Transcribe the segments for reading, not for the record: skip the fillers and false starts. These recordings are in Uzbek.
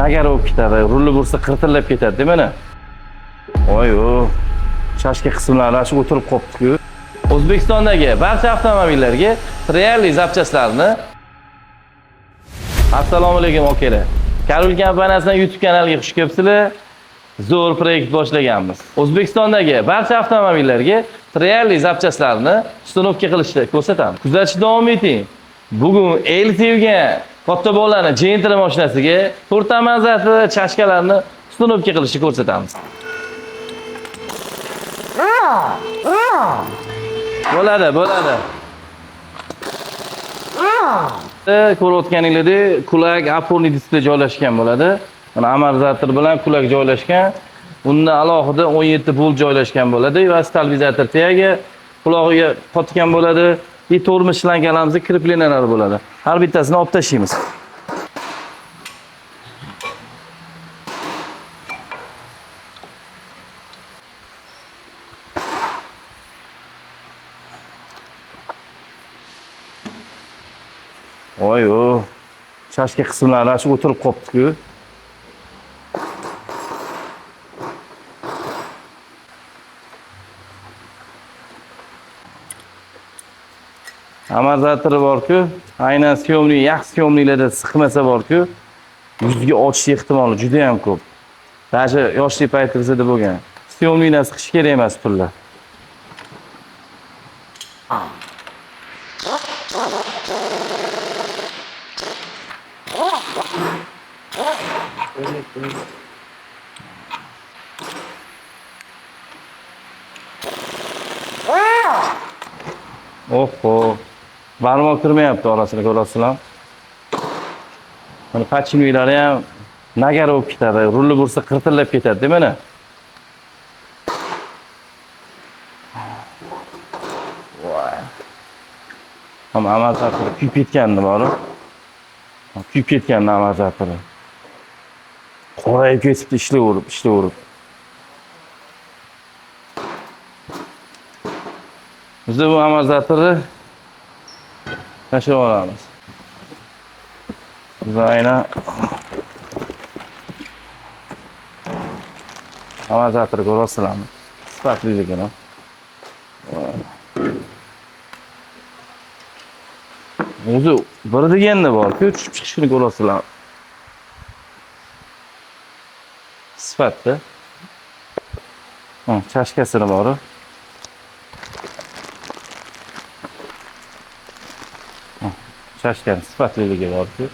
Nagari bo'lib ketadi, rulni bursa qirtillab ketadi, mana. Voy o, chashka qismlari shu o'tirib qolibdi-ku. O'zbekistondagi barcha avtomobillarga Pirelli zapchastlarini. Assalomu alaykum akalar. Karul kompaniyasidan YouTube kanaliga xush kelibsizlar. Zo'r proyekt boshlaganmiz. O'zbekistondagi barcha avtomobillarga Pirelli zapchastlarini установка qilishni ko'rsatamiz. Kuzatishda davom eting. Bugun el sevgan katta bolani Gentra mashinasiga to'rtta manzarli chashkalarni установка qilishni ko'rsatamiz. Bo'ladi, bo'ladi. Ko'rayotganingizdek, kulak опорный diskda joylashgan bo'ladi. Mana amortizator bilan kulak joylashgan. Unda alohida 17 volt joylashgan bo'ladi va stabilizator tagiga qulog'iga qotgan bo'ladi. И tormoz shlangalarimizni kreplenalari bo'ladi. Har bittasini olib tashlaymiz. Voy o, chashka qismlari shu o'tirib qolibdi-ku. Amortizatori bor-ku, aynan syomli, yaxshi syomlilarda siqmasa bor-ku, yuzga ochish ehtimoli juda ham ko'p. Даже yoshlik paytimizda bo'lgan. Syomlini siqish kerak emas pullar. Oho. Barmoq kirmayapti orasini ko'rasizlar. Mana pachinviylari ham nagari bo'lib ketadi. Rulni bursa qirtillab ketadi, mana. Voy. Ham amortizatori kuyib ketganini bor. Kuyib ketgan amortizatori. Qorayib ketibdi ishlayverib, ishlayverib. Biz bu amortizatorni tashlab olamiz. Biz aynan amortizatorni ko'rasizlarmi? Sifatliligini. O'zi bir deganda bor-ku, tushib chiqishini ko'rasizlar. Sifatda. Chashkasini bor. Chashkani sifatliligi bor-ku.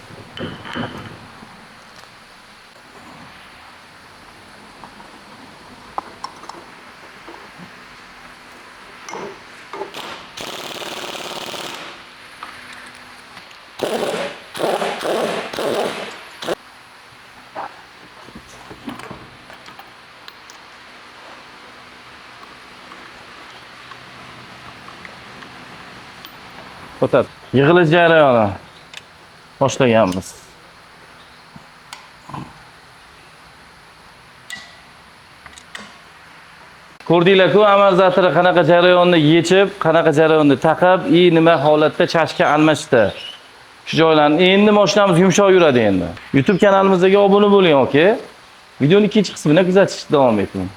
O'tadi. Yig'ilish jarayoni boshlaganmiz. Ko'rdinglar-ku amortizatorni qanaqa jarayonni yechib, qanaqa jarayonni taqib, i nima holatda chashka almashdi. Shu joylarni endi mashinamiz yumshoq yuradi endi. YouTube kanalimizga obuna bo'ling, aka. Videoning ikkinchi qismini kuzatishda davom eting.